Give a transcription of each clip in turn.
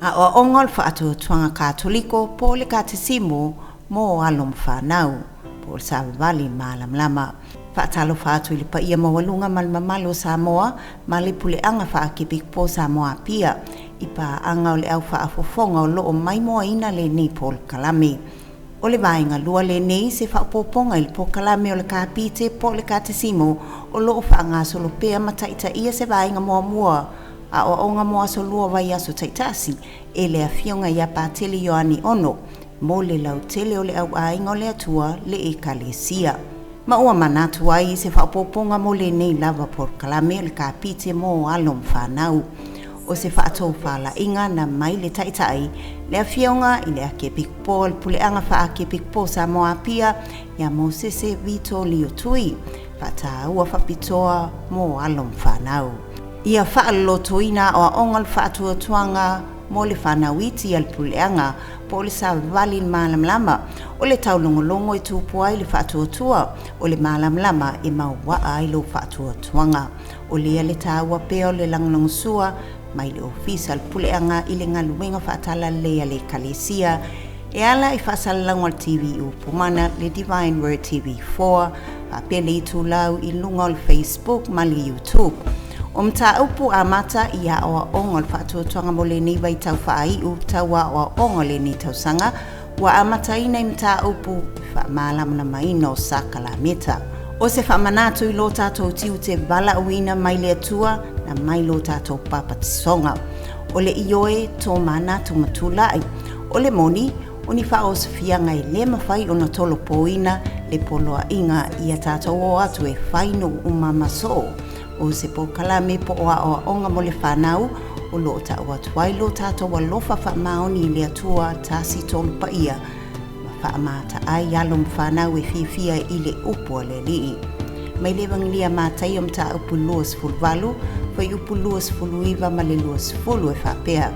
Aoaoga o le Faatuatuaga Katoliko po o le Katesimo mo alo ma fanau, po o le Savavali Malamalama. Faatalofa atu i le paia maualuga ma le mamalu o Samoa ma le Puleaga Faakepikopo o Samoa Apia i paaga o le au faafofoga o loo maimoaina lenei polokalame. O le vaega lua lenei se faaopoopoga i le polokalame o le Kapite po o le Katesimo o loo faagasolo pea ma taitaia se vaega muamua aoaoga mo aso lua vaiaso taitasi e le Afioga ia Patele Ioane Ono mo le lautele o le auaiga o le Atua le Ekalesia. Ma ua manatu ai se faaopoopoga mo lenei lava polokalame o le Kapite mo alo ma fanau. O se faatofalaiga na mai le taitai le Afioga i le Akiepikopo o le Puleaga Faakepikopo o Samoa Apia ia Mosese Vito Lio Tui, faataua faapitoa mo alo ma fanau. Ia faalolotoina aoaoga o le faatuatuaga mo le fanau iti a le puleaga po o le savavali malamalama. O le taulogologo e tupu ai le faatuatua, o le malamalama e mauaa ai lou faatuatuaga. O lea le taua pea o le lagolagosua mai le ofisa o le puleaga i le galuega faatalalelei a le Ekalesia e ala i faasalalauga o le TV Upu Mana, le Divine Word TV4, faapea le itulau i luga o le Facebook ma le YouTube. O mataupu amata i aoaoga o le faatuatuaga mo lenei vaitau faaiu tau aoaoga o lenei tausaga ua amataina i mataupu faamalamalamaina o sakalameta. O se faamanatu i lo tātou tiute valaauina mai le Atua na mai lo tātou papatisoga. O le ioe tō manatu matulai. O le moni, o ni faaosofiaga e lē mafai ona tolopoina le poloaiga ia tātou o atu e fai nuu uma ma soo. O se polokalame po o aoaoga mo le fanau o loo tau atu ai lo tātou alofa faamaoni i le Atua tasi tolu paia ma faamata ai alo ma fanau e fiafia i le upu a le Alii. Mai le Evangelia Mataio mataupu 28, fuaiupu 29 ma le 20 e faapea.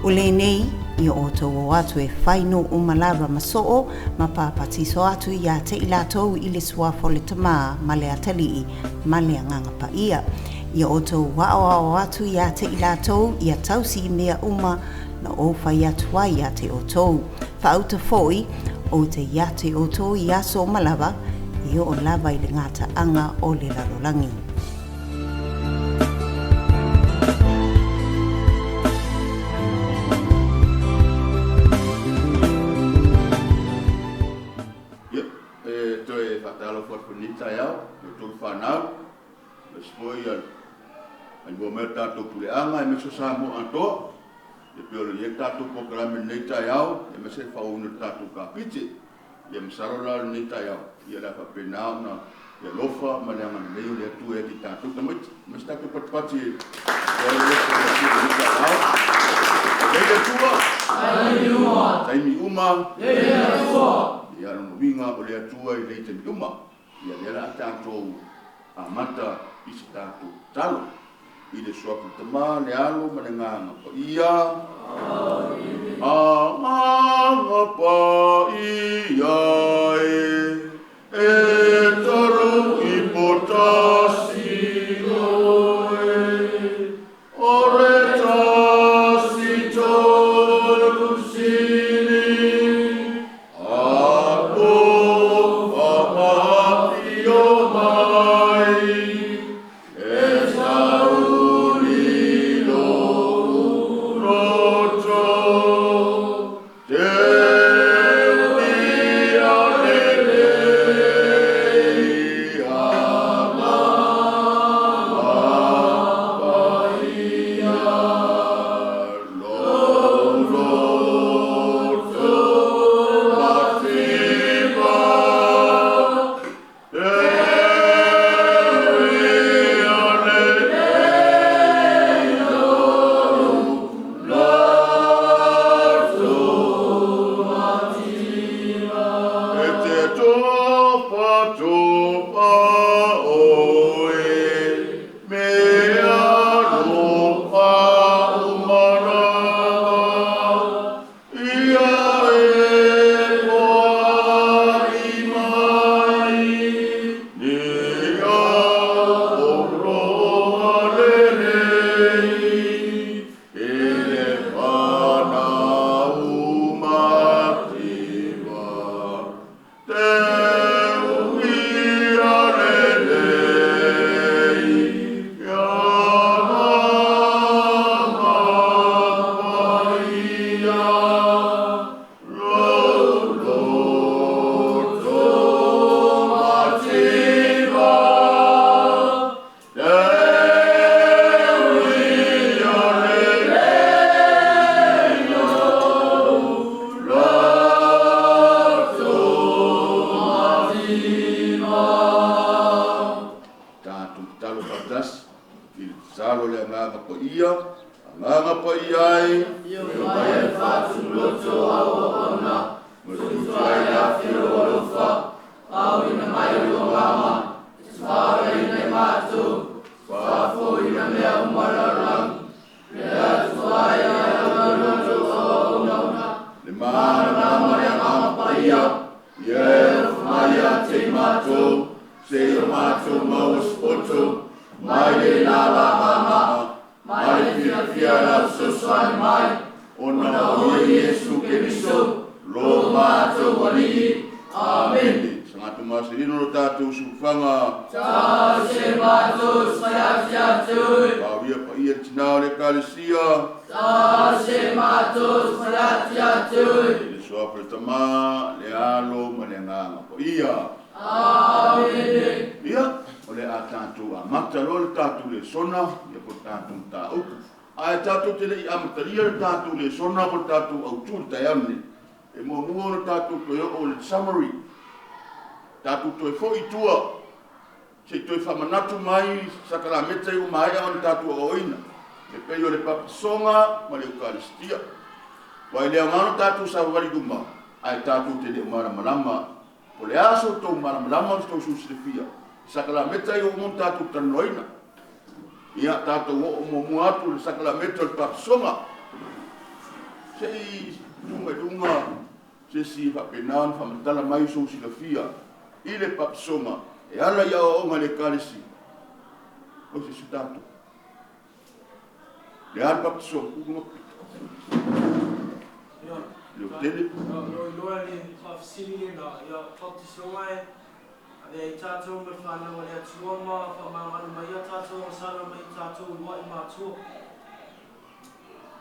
O lenei, ia outou o atu e fai nuu uma lava ma soo ma papatiso atu ia te i latou i le suafa o le Tamā ma le Atalii ma le Agaga Paia. Ia outou aoao atu ia te i latou ia tausi i mea uma na ou fai atu ai ia te outou. Faauta foi, ou te ia te outou i aso uma lava, e oo lava i le gataaga o le lalolagi. Ia, e toe faatalofa atu foi i lenei taeao i outou le fanau, aemaise foi le maimoa mai o le tatou puleaga aemaise o Samoa atoa. Ia pei ona i ai le tatou polokalame i lenei taeao, aemaise le faaauauina o le tatou kapite. Ia masalo la o lenei taeao, ia o le a faapena ona le alofa ma le agalelei o le Atua ia te i tatou tamaiti. Aemaise tatou patipati e le alofa o le Atua i lenei taeao. Lelei le Atua. Taimi uma. Taimi uma. Lelei le Atua. Ia, o lona uiga o le Atua e lelei i taimi uma. Ia, lea o le a tatou amata i se tatou tatalo. I le suafa o le Tama, le Alo ma le Agaga Paia. Amene. Agaga Paia e, e tolu ipo tasi oe, o le tasi tolu sili, a o mai, e sauli lo loto, te uia lelei Agaga Paia, lou loto mativa, te uia lelei lou loto E te topatopa oe, me alofa uma lava, ia e poai mai, ia ou loa lelei, e le Tatalo le Agaga Paia, Agaga Paia e, Afio mai e le faatuloto au auauna, ma tutu ai le afio lou alofa, aoina mai lou agaga, e te faaolaina i matou, faafoiina mea uma o le lalolagi, le Atua e faatuloto au auauna, le malamalama o le Agaga Paia, Ia ia e alofa mai ia te i matou, seia matou maua se poto, mai le lala agaga, mai mai le le fiafia fiafia lau lau fesoasoani fesoasoani mai, ona ona o o oe oe Iesu Iesu Keriso, Keriso, lo lo matou matou Alii. Alii. Amene. Amene. Sagatu maselino lo tatou sulufaga. Ta se matou sfaiati te oe. Paulia paia tinā o le Ekalesia. Ta se matou sfaiati te oe. I le suafa o le Tamā, le Alo ma le Agaga Paia. Amene. Ia, o le a tatou amata loa le tatou lesona, ia po o le tatou mataupu. Ae tatou te le i amatalia le tatou lesona po o le tatou autu i le taeao lenei, e muamua ona tatou toe oo i le summary, tatou toe foi i tua se i toe faamanatu mai sakalameta ia ua maea ona tatou aoaoina, e pei o le papatisoga ma le Eukalistia. Aua e le aoga ona tatou savavali i luma, ae tatou te le o malamalama. Po o le a so outou malamalama ma so outou silafia i sakalameta ia ua uma ona tatou talanoaina. Ia, tatou oo muamua atu i le sakalameta o le papatisoga. Se i tu mai luga se isi e faapena ona faamatala mai sou silafia i le papatisoga e ala i aoaoga a le Ekalesia. O se isi o tatou. Le a le papatisoga? Tu luga pito. Le tele. Lo iloa le faafesili lena, ia papatisoga e avea ai tatou ma le fanau a le Atua ma faamagalo mai ia tatou agasala mai i tatou uluai matua.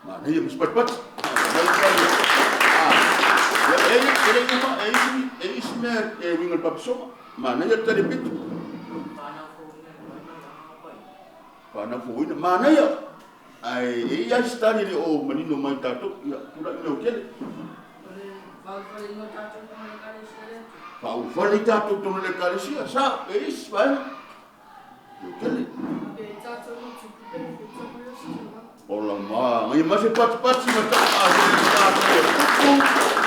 Manaia ma se patipati. Ia, e e le i uma, e isi, e isi mea e uiga i le papatisoga. Manaia le tali pito. Fanau fouina. Manaia. Ae e i ai se tali e le o manino mai tatou. Ia, tulai mai tele. O le faaulufaleina o tatou i totonu o le Ekalesia a le Atua. Faaulufale i tatou i totonu o le Ekalesia. Sa, e isi vaega. Leo tele. Avea ai tatou ma tupu perefeta mo le ositaulaga. Ola manaia ma se patipati ma tatou e tupu,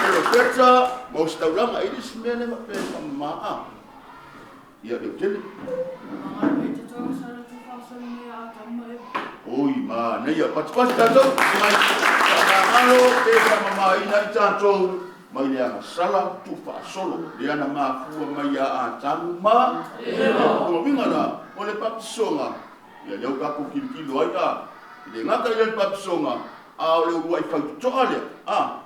perofeta, ma ositaulaga. E le isi mea lea faapea e faamama. Ia, leo tele. Faamagalo mai i tatou agasala tuufaasolo mai ia Atamu ma Eva. Oi, manaia, patipati tatou, mai faamagalo pe faamamaina i tatou mai le agasala tuufaasolo, lea na mafua mai ia Atamu ma Eva. O lona uiga la, o le papatisoga, ia lea ua tatou tilotilo ai, a, e le gata i lea le papatisoga, a o le uluai faitotoa lea, a,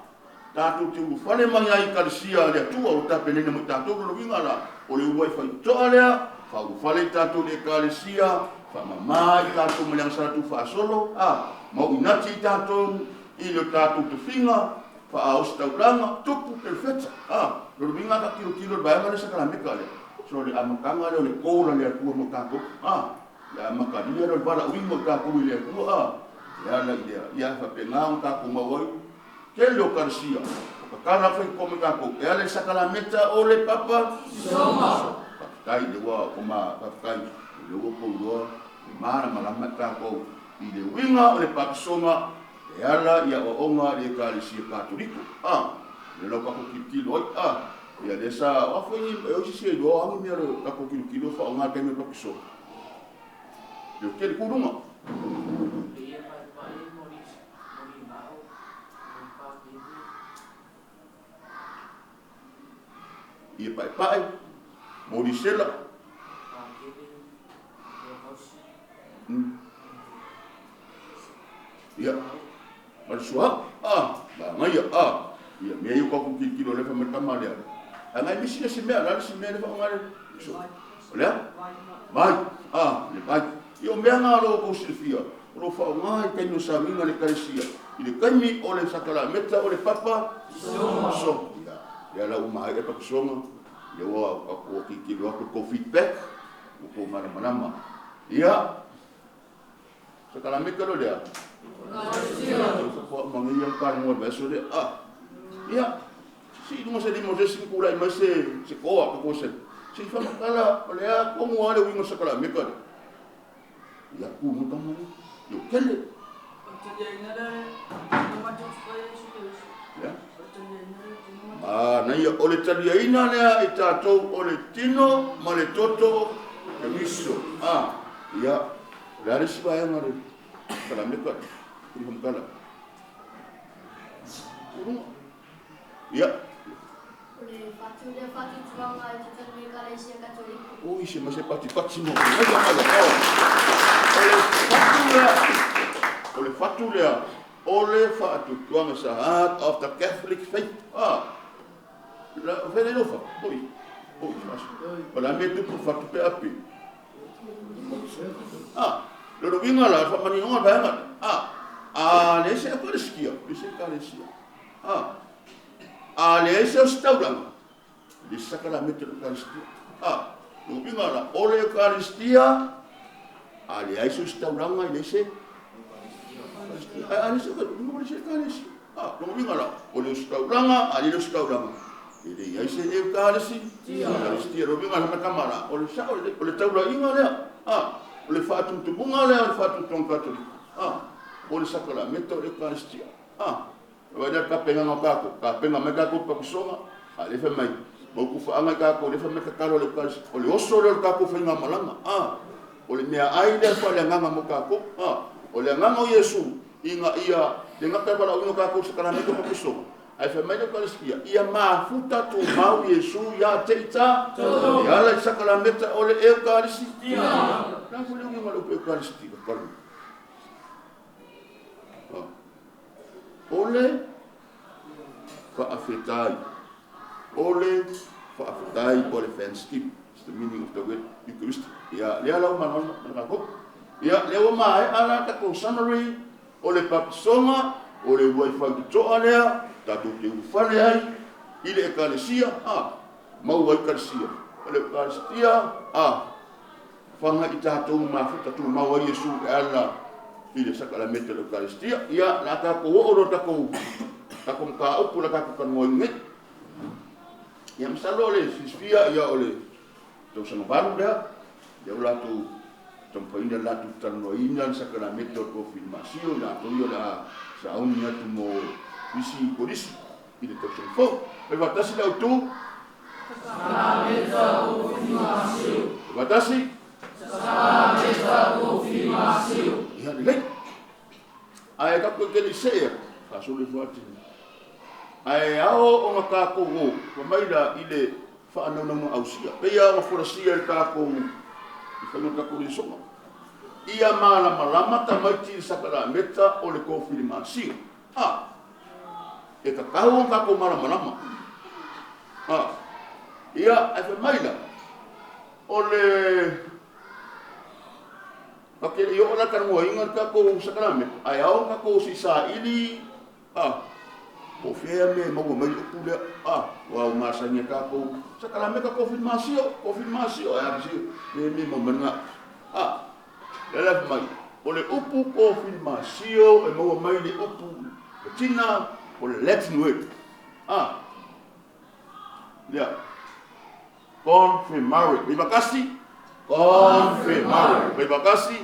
tatou te ulufale mai ai i Ekalesia a le Atua ua tapenaina mo i tatou. Lona uiga la, o le uluai faitotoa lea, faaulufale i tatou i le Ekalesia, faamama i tatou mai le agasala tuufaasolo, a, mauinati i tatou i le tatou tofiga, faaositaulaga, tupu, perofeta. A, lona uiga a ta tilotilo i le vaega lea sakalameka lea, so le amataga lea o le call a le Atua mo tatou, a, le amatalia lea o le valaauina o tatou i le Atua, a, e ala i lea, ia faapena ona tatou maua ai tele o Ekalesia, o tatala faitotoa mo tatou, e ala i le sakalameta o le papa Soma. Faafetai le ua o ma faafetai le ua outou iloa le malamalama i tatou i le uiga o le papatisoga e ala i aoaoga a le Ekalesia Katoliko. A, le lau tatou tilotilo ai, a, ia lea sa o a foi ni e oi se isi e iloa o a ni mea o le tatou tilotilo e faaaoga i le taimi o le papatisoga. Leo tele kuluga. Ia paepae, molisela. Ia, ma le suauu. A, manaia, a, ia mea ia ua tatou tilotilo lea fai mai le tama lea. Ae nai misi le isi mea, o le a le isi mea lea faaaoga le O le a? Vai. A, le vai. Ia o mea na o lo o outou silafia, o lo o faaaoga i taimi o sauniga a le Ekalesia, i le taimi o le sakalameta o le papa soma. Ia, lea la ua maea le papa soma, ia ua ua tilotilo atu le tou feedback, ua outou malamalama. Ia, sakalameta loa lea. Faatoa uma nei lava talanoa i le vaiaso lea. A, ia, sii i luga se lima o se isi ma tulai mai se se toa, se toa se se i faamatala o le a tonu lava le uiga o le sakalameta lea. Ia ku mo tama le. Yo kele. O le taliaina lea e matou ai Iesu Keriso. Ia. O le taliaina lea e tino ma Ah, na ia o le taliaina lea i tatou o le tino ma le toto o Keriso. Ah, ia. O le a le isi vaega o le salameka i le faamatala? Uluga. Ia. O le fatu lea faatuatuaga i totonu o Ekalesia Katoliko. Ui, se mai se patipati mo mai ka mai o. O le fatu lea, o le fatu lea, o le faatuatuaga sa heart of the Catholic faith. Ah, la fele lofa. Oi, oi, fas. O la me tupu fatu pe api. Ah, lo lo winga la fa mani ngoa ba nga. Ah, a le se Eucharistia, le se Eucharistia. Ah, a le se o stauranga. Le sakaramete o Eucharistia. Ah, lo winga la o le Eucharistia, a le ai se stauranga i le se a le se o le se Eucharistia. Ah, lo winga la o le stauranga, a le stauranga. E le ai se Eucharistia. Eucharistia lo winga la kamara o le sa o le taula'iga lea. Ah, o le faatumutubuga lea o le faatuatuaga katoliko. Ah, o le sakaramete o le Eucharistia. Ah, vai lea tapenaga o kākou, tapena mai kākou papisoga, a le fai mai, mau kufaaga i kākou, le fai mai tatalo le Eucharistia. O le oso lea o le kākou faigamalaga. Ah, o le meaai lea faaleagaga mo kākou. Ah, o le agaga o Iesu, ina ia le gata e valaauina o kākou i sakaramete o papisoga, ae fai mai le Eucharistia, ia mafuta tumau Iesu ia te i tātou, e ala i sakarameta o le Eucharistia. La foi le uiga o le upu Eucharistia, kalu. Ah. O le faafetai. O le faafetai po o le thanksgiving. It's the meaning of the word Eucharist. Ia, lea lau manona na kākou. Ia, lea ua maea la tatou summary o le papisoga, o le uluai faitotoa lea, tatou te ulufale ai i le Ekalesia, a, maua ai Ekalesia. O le Eucharistia, a, faga i tatou mafuta tumau ai Iesu e ala i le sakalamete o le Eucharistia. Ia, la tatou oo loa tatou tatou mataupu la tatou talanoaina nei. Ia, masalo o le silafia, ia o le tausaga valu lea, lea ua latou taumafaiina le latou talanoaina le sakalamete o le konfirmasio, i latou ia o le a sauni atu mo isi kolisi i le tausaga fou. Fai faatasi le autu. Sakarameta konfirmasio. Fai faatasi. Sakarameta konfirmasio. Ia lelei. Ae tatou e kele i see atu, faasolo ifo atu. Ae ao ona tatou o, fai mai la i le faanaunauga ausia. Pei lava ona folasia i le tatou, i faiga o le tatou lesoga. Ia malamalama tamaiti i le sakarameta o le konfirmasio. A, e tatau ona tatou malamalama. A, ia, ae fai mai la, o le Ta te le i oo la talanoaina le tatou sakarameta, ae ao ona tatou se i saili, a, po o fea mea e maua mai le upu lea, a, aua ua masani e tatou, sakarameta konfirmasio, konfirmasio, ae a se mea e maua mai lena, a, lea la fai mai, o le upu konfirmasio e maua mai le upu Latina po o le Latin word, a, lea. Confirmare. Vaivakasi. Confirmare. Vaivakasi.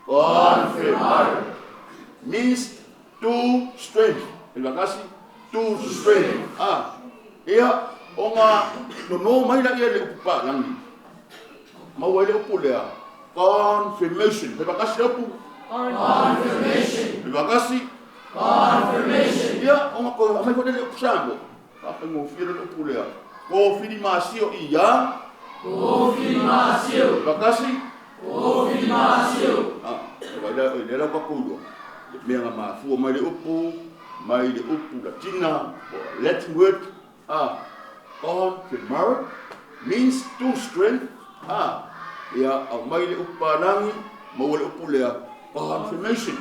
Confirmare. Means to strength. Vaivakasi. To strength. Ah, ia, ona nono mai laia le upu palangi. Maua ai le upu lea. Confirmation. Vaivakasi le upu. Confirmation. Vaivakasi. Confirmation. Ia, ona toe aumai foi lea le upu Samoa. Faafaigofie le upu lea. Konfirmasio ia. Konfirmasio. Vakasi. Konfirmasio. Ah, vai lea, lea la tatou iloa. Le mea na mafua mai le upu, mai le upu Latina, po o Latin word, ah, confirmare, means to strength, ah, ia aumai le upu palangi, maua le upu lea, confirmation.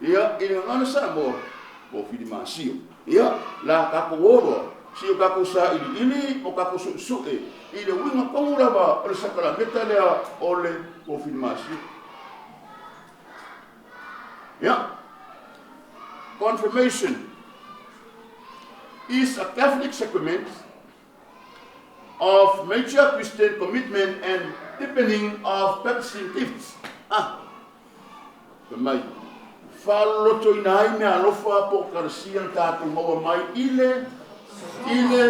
Ia, i le gagana Samoa, konfirmasio. Ia, la tatou o loa, si o tatou sailiili ma o tatou suesue i le uiga tonu lava o le sakarameta lea o le konfirmasio. Ia, confirmation is a Catholic sacrament of major Christian commitment and deepening of baptism gifts. Ah, Fai mai, faalolotoina ai meaalofa po o kalasia na tatou maua mai i le, i le,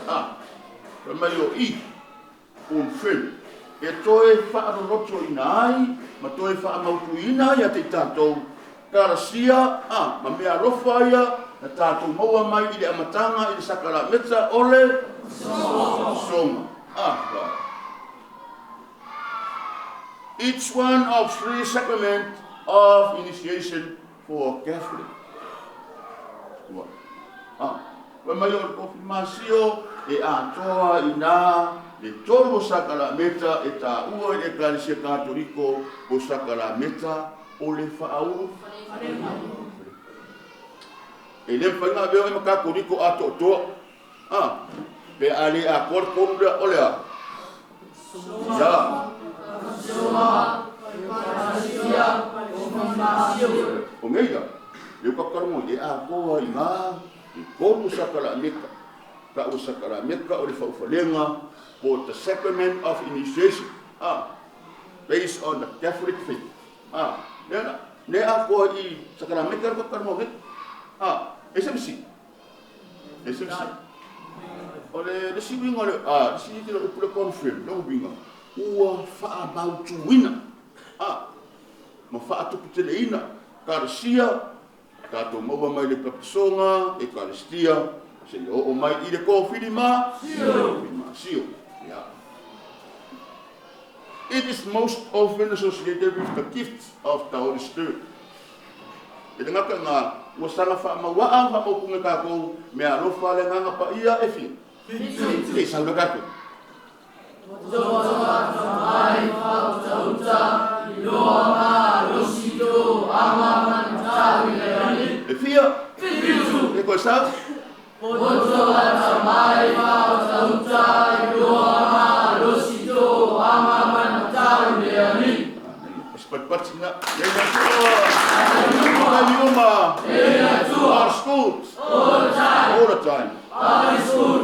ah, fai mai o i, confirm, e toe faalolotoina ai ma toe faamautuina ai ia te i tatou kalasia, ah, ma meaalofa ia na tatou maua mai i le amataga i le sakalameta o le soga. Ah, It's one of three sacrament of initiation for Catholic. Ua. Ah, fai mai o le konfirmasio e atoa i ina le tolu o sakalameta e taua i le Ekalesia Katoliko o sakalameta o le faaulu. E le mafai ona avea oe ma Katoliko atoatoa. Ah, pe a le atoa le tolu lea o le a? Ia. O nei la, lea ua tatou e atoa i ina le tolu sakalameta. Ta'u sakalameta o le faaulufalega po the sacrament of initiation. Ah, based on the Catholic faith. Ah, lea la, lea atoa i sakalameta le tatou nei. Ah, e se misi. E se misi. O le isi uiga o le, ah, isi le upu le confirm, le uiga, ua faamautuina, ah, ma faatuputeleina, kalasia, tatou maua mai le baptisoga, Ekalistia, seia oo mai i le kofilima, sio. Yeah. It is most often associated with the gift of the Holy Spirit. E le gata i lena, ua saga faamauaa faamautuga e tatou meaalofa a le Agaga Paia e fia. E sau le tatou. E fia? E koe sau? Patipati na. Le Atua. Taimi uma. Our schools. All the time.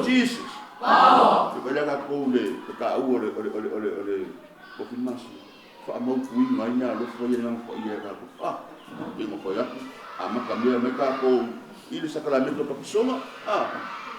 Jesus. Power. Te wale ka kou le te ka ua le ole ole ole ole konfirmasio. Faamautuina ai meaalofa ia le Agaga Paia ia tatou. Ah, e mafai atu. Amata mea mai tatou i le sakalameta o baptisoga. Ah,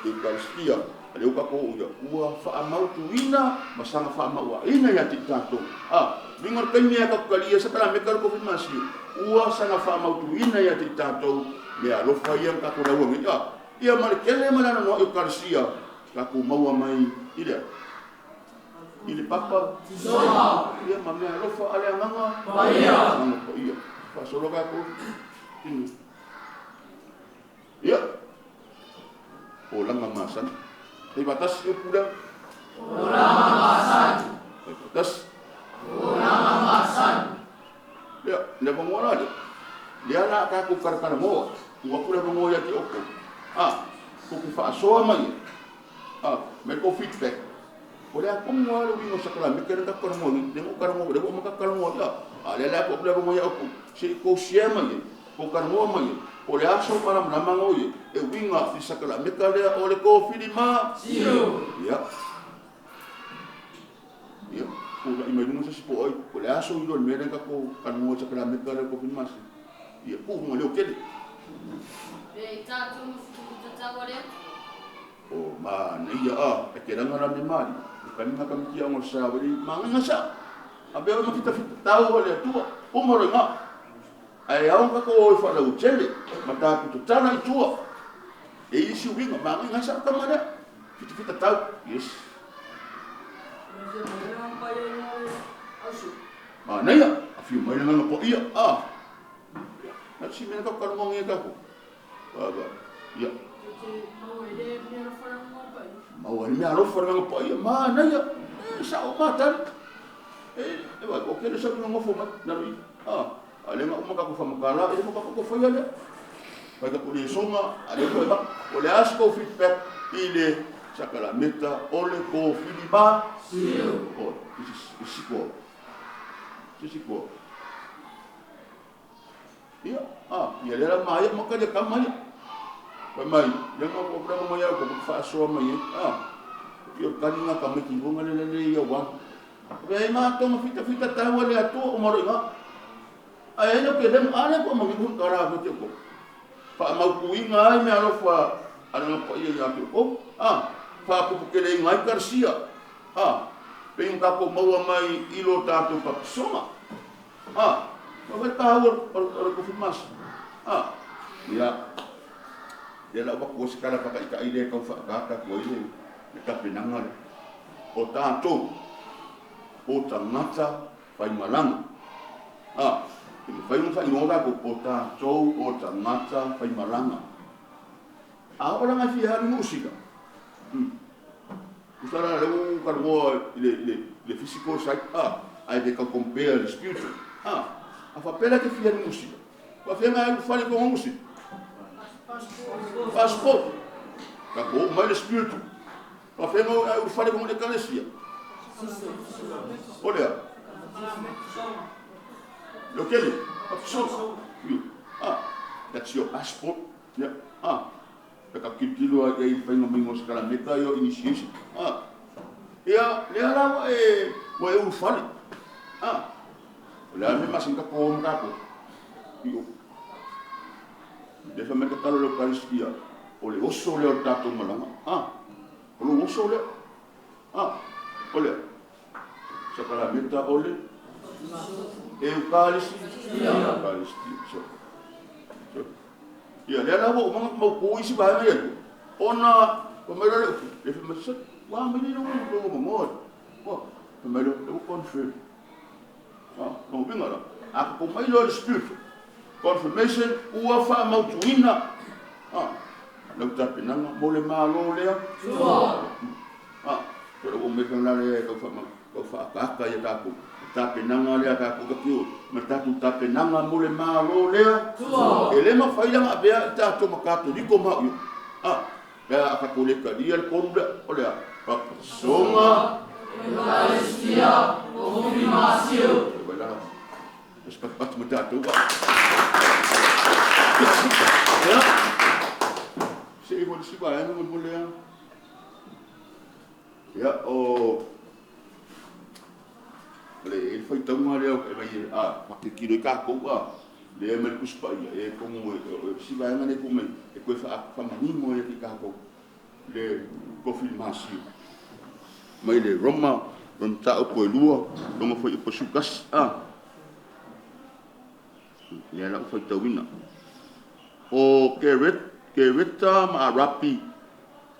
Eukaristia. A lea ua tatou ia ua faamautuina ma saga faamauaina ia te i tatou. Ah, uiga o le taimi e tatou talia sakalameta o le konfirmasio, ua saga faamautuina ia te i tatou meaalofa ia na tatou lauga nei. Ah, ia ma le tele ma le anoanoai o kalasia tatou maua mai i le i le papa ia ma meaalofa a le Agaga Paia. Agaga Paia. Faasolo tatou. Ia. Olaga masani. Fai faatasi upu lea. Olaga masani. Fai faatasi. Olaga masani. Ia, le avanoa la lea. Lea la a tatou talatalanoa. Tuu atu le avanoa ia te outou. Ah, tou te faasoa mai ai. Ah, mai tou feedback. O le a tonu lava le uiga o sakalameta lea na tatou talanoa nei. Lea na ou talanoa, lea ua uma ona tatou talanoa ai. Ah, a lea la tuu atu le avanoa ia outou. Se i tou share mai ai. Tou talanoa mai ai. Po o le a sou malamalama o i ai e uiga i le sakalameta lea o le kofilima. Sio. Ia. Ia, tulai mai luga se isi po o ai. Po o le a sou iloa i le mea lea na tatou talanoa i le sakalameta lea o le kofilima sio. Ia, tuu luga leo tele. Pe i tatou ma fitafita tau a le Atua. O manaia a, e te laga la me mali, e kani nga kamiti aoga o le sa wele manga sa. A be o ma fitafita tau a le Atua, uma loa i ina. Ae ao ona tatou o e faalautele ma tatou tatala i tua. E i ai isi uiga, manga sa le tama lea. Fitafita tau, yes. Manaia, afio mai le Agaga Paia, a. Na si mea na tatou talanoa nei e tatou. Ia. Maua ai le meaalofa le Agaga Paia, manaia, e sao matali. E, e vai, o kele sau ina nofo mai, lalo i, a, a lea na uma tatou faamatala, e le faatoa tatou faia lea. Fai tatou lesoga, a lea toe avatu. O le a se tou feedback i le sakalameta o le kofilima? Sio. O, isi koa. Isi koa. Ia, a, ia lea la maea ma kali a tama ia. Fai mai, lea na problema mai au, ko faasoa mai ai. A, ia o le kali nga tamaiti luga le le ia wan. Ve ai matou ma fitafita tau a le Atua uma loa i ina. Ae ai ke le ale ko mangi ko kara ko te ko. Faamautuina ai meaalofa a le paia ia te outou, a faapupukeleina ai Kalesia, a pei ona tatou maua mai i lo tatou papisoga, a ma fai taua o le kofimasi, a ia lea la ua avatu ai se tala faataitai lea e tau faataata atu ai le tapenaga lea o tatou o tagata faimalaga. A, e mafai ona faaigoa tatou, o tatou o tagata faimalaga. A oo la ina fia alu i Niu Sila, tusa la lea ua ou talanoa i le physical side, a, ae le tau compare i le spiritual. A, a faapea la e te fia alu i Niu Sila, faapefea ona e alu ulufale i totonu o Niu Sila? Passport. Tatou oo mai le spiritual. Faapefea ona e ulufale i totonu o le Ekalesia? O le a? Leokele, Papisoga. Ah, that's your passport. Yeah. Ah, pe ka tilotilo lava i ai i le faiga maiga o sakalameta ia o initiation. Ah, ia, lea la ua e, ua e ulufale. Ah, o le a le mea masani tatou o ma tatou? I o. Lea fai mai le tatalo i le Eukaristia, o le oso lea o le tatou malaga. Ah, o lou oso lea. Ah, o le sakalameta o le Eukaristia. Eukaristia. So, so. Ia, lea la ua uma ona mautu isi vaega ia e lua, ona fai mai loa le upu, le fai mai, sole, ua a mai nei lou avanoa, ua, fai mai loa, lea ua confirm. Ah, lona uiga la, a tatou mai loa i le spiritual confirmation ua faamautuina, ah, lau tapenaga mo le Malo lea. Sua. Ah, o lau omeka lena lea e tau tau faaataata ia tatou tapenaga lea tatou ta te o ma le tatou tapenaga mo le Malo lea. Sua. E le mafai la ona avea i tatou ma Katoliko ma au ia. Ah, pe a tatou le talia le tolu lea, o le a? Papasoga. Eukaristia, Konfirmasio. Vai la, se patupatu ma tatou. Ia, se i mo le isi vaega mo lea. Ia, o le e faitauga lea e mai a tilotilo ai tatou a lea mai le Tusi Paia e togo e isi vaega lea tuu mai e toe faamanino ai i tatou le konfirmasio mai le Roma lona mataupu e lua lona fuaiupu e 11 a lea la ua faitauina o Kereta ma Arapi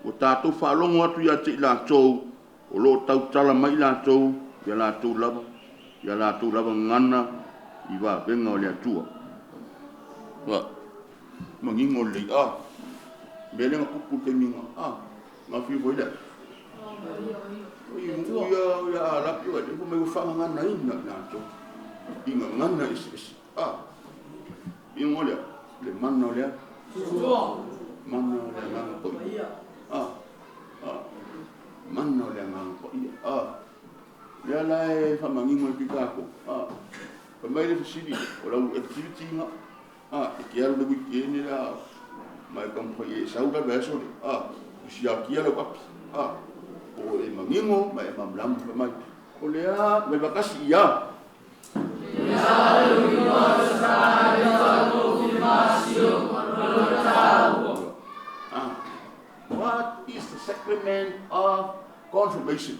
ua tatou faalogo atu ia te i latou o lo o tautala mai i latou ia latou lava ia latou lava gagana i vavega o le Atua. Ua manino lelei a mea lea na tupu i le taimi na a na afio foi lea. Oi nuu ia ia Arapi o le mai ua faagaganaina i latou i gagana eseese a ingo lea le mana o lea mana o le Agaga Paia a a mana o le Agaga Paia a lea la e faamanino ai ki tatou a fai mai le fesili o lau activity nga a e te alu le weekend la ma e taumafai e sau la le vaiaso lea a siakia lau api a o e manino ma e malamalama fai mai o lea mai vakasi ia. Ah, what is the sacrament of confirmation?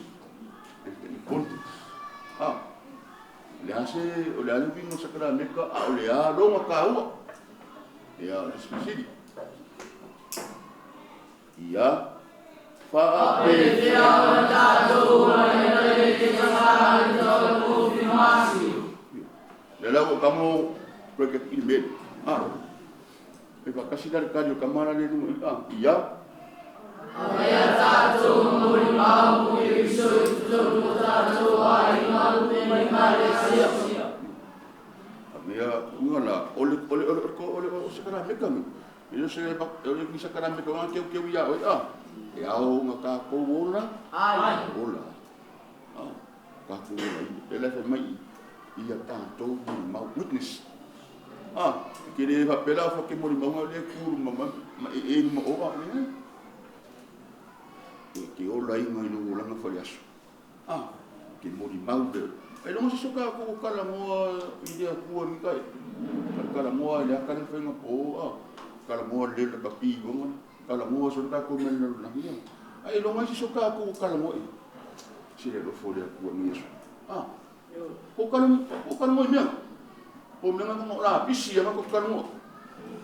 And the importance. Ah, o le a se, o le a le uiga o sakarameka, a o le a lona taua. Ia, o le isi fesili. Ia, Faapefea ona tatou omai ai i le sakarameka o le konfirmasio? Lea la ua kamo bracket i le mea lea. Ah, e faatasi la le tali o tama la lea i luga i, ah, ia. Avea tatou ma molimau mo Keriso i totonu o tatou aiga ma Ekalesia. Avea, uiga la, o le, o le, o le, o le, o sakarameka me. E le o se, o le ni sakarameka o keukeu ia oe, ah. E ao ona tatou ola. Ai. Ola. Ah, tatou ola i. E le fai mai ia tatou molimau, witness. Ah, e ke le faapea la fa ke molimauga lea ku ma ma e e ma o a le. E te ola inga i lou olaga faleaso. Ah, ke molimau le Ailoga se isi o tatou o talanoa i le Atua i lenei taeao. Talanoa i le ata lea na fai anapo, a, talanoa lelei o le lakapi iloga, talanoa solo tatou mea i le lalolagi, a. Ailoga se isi o tatou o talanoa i ai. Se le alofa o le Atua i lenei aso. A, po o talanoa i mea na? Po o mea na o lapisi ia na tatou talanoa.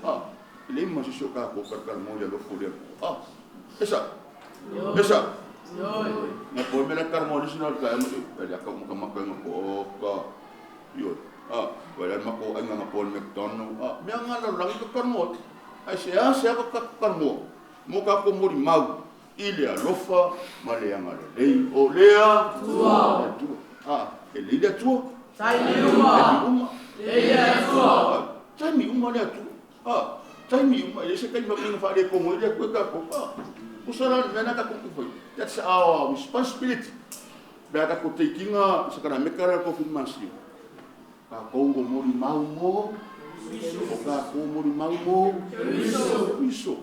A, e leai ma se isi o tatou o talatalanoa i le alofa o le Atua. A, e sao? E sao? Na po me la talanoa le isi na o le taeao ma e le aka makamaka ina po oka. Ioe. A, wa le mako ai nga po le McDonald. A, mea nga lalolagi ka talanoa. Ai se a se a ka talanoa. Mo ka ko mori mau i le alofa ma le agalelei o le Atua. A, e lei le Atua. Taimi uma. Taimi uma. Lei le Atua. Taimi uma le Atua. A, taimi uma e le se taimi ma whaare kongo i le Atua ka ko. A, usara le mea na ka ko foi. That's our responsibility. Mea ka ko teikinga sakarameka la konfirmasio. Ka kou o mori mau mo. O ka kou mori mau mo. Kriso.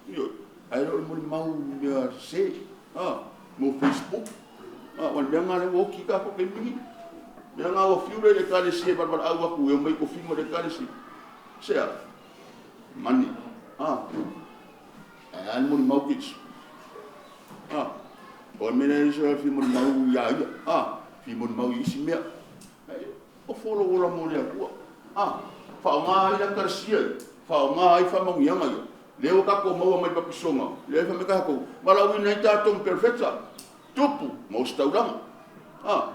Io, ai lo mori mau mea se. A, mo Facebook. A, wan mea ngā le woki ka ko ke mingi. Mea ngā o fiure le kalesia balbal au aku e mai ko fingo le kalesia. Sea, mani. A, ai an mori mau kits. A, o mea le so fi mori mau ia ia. A, fi mori mau isi mea. Ai, o folo ola mo le Atua. A, whaonga ai la karasia, whaonga ai whamangianga ia. Leo ka ko maua mai papisonga, leo fa me ka ko. Mala ui nei tātou perfecta. Tupu, mo stauranga. A,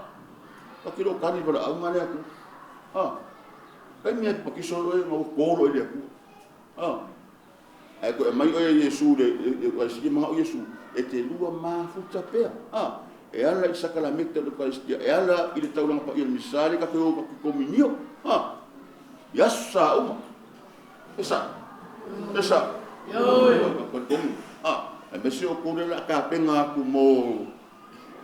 ka kilo kari wala au ngā le Atua. A, kai mea pakiso oe ngā kōro i le Atua. A, ai ko e mai oe Yesu le, e sili mga o Yesu, e te lua mafuta pea. A, e ala i sakalameta le Eucharistia, e ala i le taulanga pa i le misale ka te o ka kominio. A, ia sa uma. E sa. E sa. A, e mese o kore la ka penga aku mo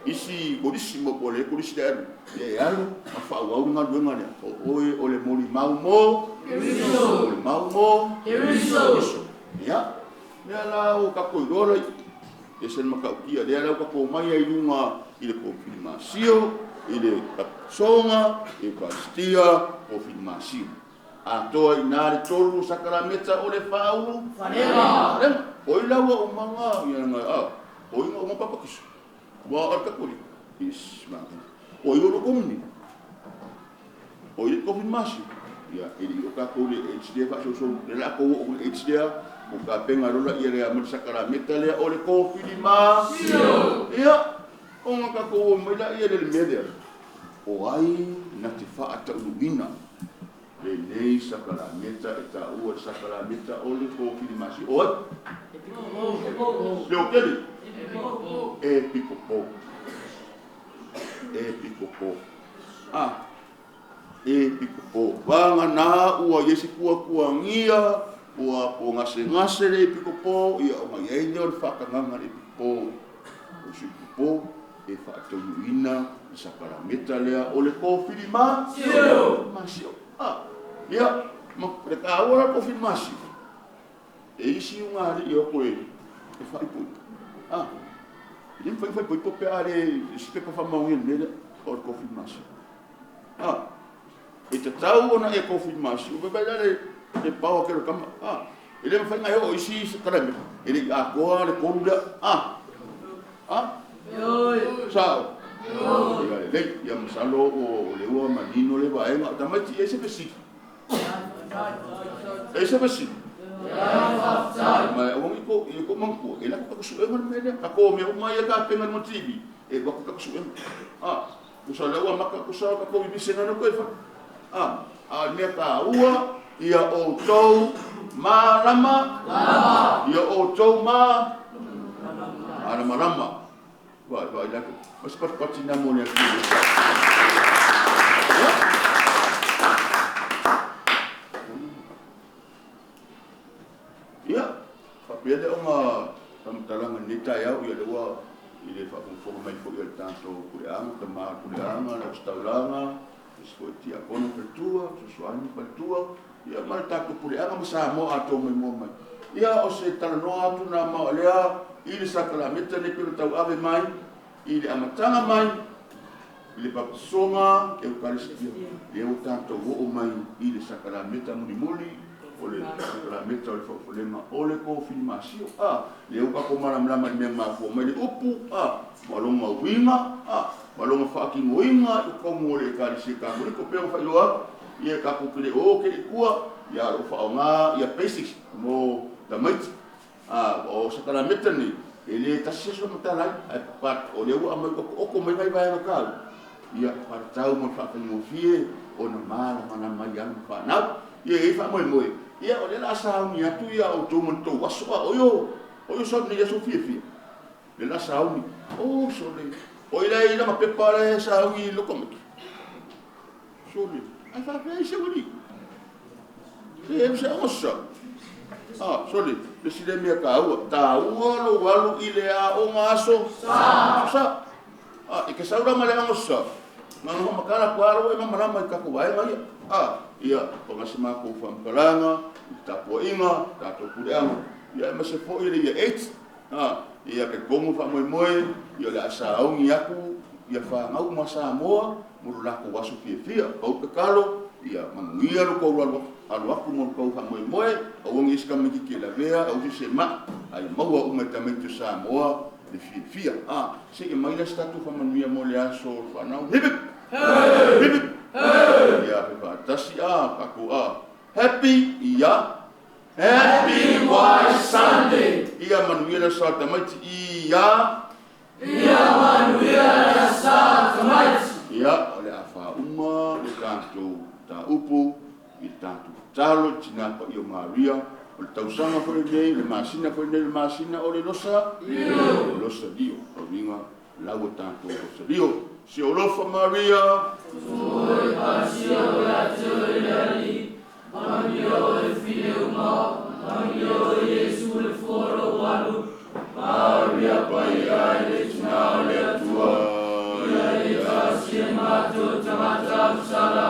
isi kolisi mo kole kolisi le alu. E alu, ma wha au ngā luenga lea. O oe o le mori mau mo. Keriso. O le mau mo. Keriso. Ia, mea la o ka koiroa lai. E sen makaukia, lea lau ka kō mai ai lunga i le konfirmasio, i le papisonga, Eucharistia, konfirmasio. Atoa i nā le tolu sakarameta o le whaulu. Wharema. Wharema. Oi laua o manga, ia nga, a, oi nga o mga papakiso. Wa al kakuli. Is, manga. Oi o komuni. Oi le konfirmasio. Ia, e li o ka le HD fa so so, le la ko o le HD o ka penga rola ia le amar sakarameta le o le konfirmasio. Ia, o nga ka ko mai la ia le media. O ai na te whaatauluina. Le nei sakarameta e ta ua sakarameta o le konfirmasio. O ai? Le o keli? E pikopo. E pikopo. A, e pikopo. Wanga nā ua iesi kua kua ngia, ua po ngase ngase le pikopo, ia o ngai ei leo le whakanganga le pikopo. O si pikopo, e whaataunuina le sakarameta lea o le konfirmasio. Masio. A, ia, ma le ka ua la konfirmasio. E isi unga ali i o koe, e whaipui. A, e lim whai whai pui pe a le si pepa whamaungi le mele o le konfirmasio. A, e te tau ona e konfirmasio, pe pai le le pau ke kama. A, e le mawhai ngai o isi sakarameta. E le a koa le koru lea. A, a, sao. Ia le lei, ia masalo o le ua manino le vaenga. Tamaiti e se fesili. E se fesili. Mai awangi ko i ko mangku e la ko ka su e ngal mele ka ko me uma ia ka penga no TV e ba ko ka su e a ko sa leua maka ko sa ka ko bi se na ko e fa a a me ka ua ia o tou malama ia o tou ma malama lama wa wa ila ko mas pat pat na mo ne ku. Ia, whapea le onga whamtalanga ni tai au ia le ua i le whaafunfoka mai fo ia le tātou kuleanga, ka maa kuleanga, le ostaulanga, le sifo i tia kono paletua, susuani paletua, ia ma le tātou kuleanga ma Samoa ato mai mua mai. Ia o se talanoa atu nā mao lea i le sakalameta ne pilo tau ave mai, i le amatanga mai, I le papatisoga Eukalistia, lea ua tatou oo mai i le sakalameta mulimuli, o le sakalameta o le faaofolega o le kofilimasio. A, lea ua tatou malamalama i le mea e mafua mai le upu, a, ma lona uiga, a, ma lona faatinoina i totonu o le Ekalesia Katoliko. E pei ona faailoa atu, ia tatou te le o o tele i tua, ia o lo o faaaoga ia basics mo tamaiti. A, o sakalameta nei, e le tasi se aso e matala ai, ae but o lea ua aumai otooto mai nai vaega taua, ia faatatau mo le faafaigofie ona malamalama ai alo ma fanau. Ia e i ai faamoemoe, ia o lea o le a sauni atu ia outou ma le tou aso, a o io, o io sauni nei i aso fiafia, lea o le a sauni, oh sole, o i la e i ai lana pepa la e sauni i lou tamaiti. Sole, ae faapea ai se ualii. Se e se osa. Ah, sole, le isi lea mea taua. Taua lou alu i le aoga aso sa. Sa. Ah, e te sau la ma le aoga sa. Na ona faamatala atu lava ua e malamalama i tatou vaega ia. Ah, ia, o se matou faamatalaga, i le tapuaiga, tatou puleaga, ia aemaise foi le Year 8. Ah, ia talitonu faamoemoe, ia o le a sauni atu ia fanau uma a Samoa mo lo latou aso fiafia. Pau le tatalo, ia manuia lo tou alu alu atu mo lo tou faamoemoe, aua ne i se tamaititi e lavea, aua se se mai, a ia maua uma e tamaiti o Samoa le fiafia. Ah, se i aumai la se tatou faamanuia mo le aso o le fanau. Hip hip! Hip hip! Ia faatasi a tatou a. Happy ia Happy White Sunday! Ia manuia le aso a tamaiti. Ia. Ia manuia le aso a tamaiti. Ia, o le a faauma le tatou mataupu i le tatou tatalo i le Tina Paia o Maria. O le tausaga foi lenei, o le masina foi lenei, o le masina o le Losa Lio. Losa Lio. O lona uiga, lau a tatou Losa Lio. Si ou alofa Maria. Tumu oe pasia o ia te oe le Alii, manuia oe fine uma, manuia oe Iesu le fua o lou alu, Maria Paia i le Tina o le Atua, ia e tasi e matou tagata ausala,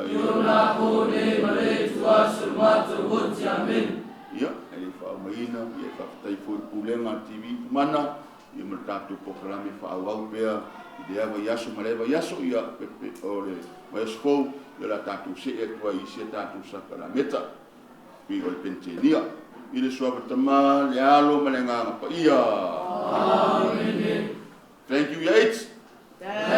i ona po nei ma le ituaso le matou oti. Amene. Ia, e faaumaina, ia e faafetai foi i le Pulega a le TV Tumana, ia ma le tatou polokalame faaauau pea i lea vaiaso ma lea vaiaso, ia o le vaiaso fou, ia o le a tatou see atu ai i isi a tatou sakalameta, pei o le Penitenia. I le Suafa Tama, le Alo ma le Agaga Paia. Amene. Thank you, Yates. Thank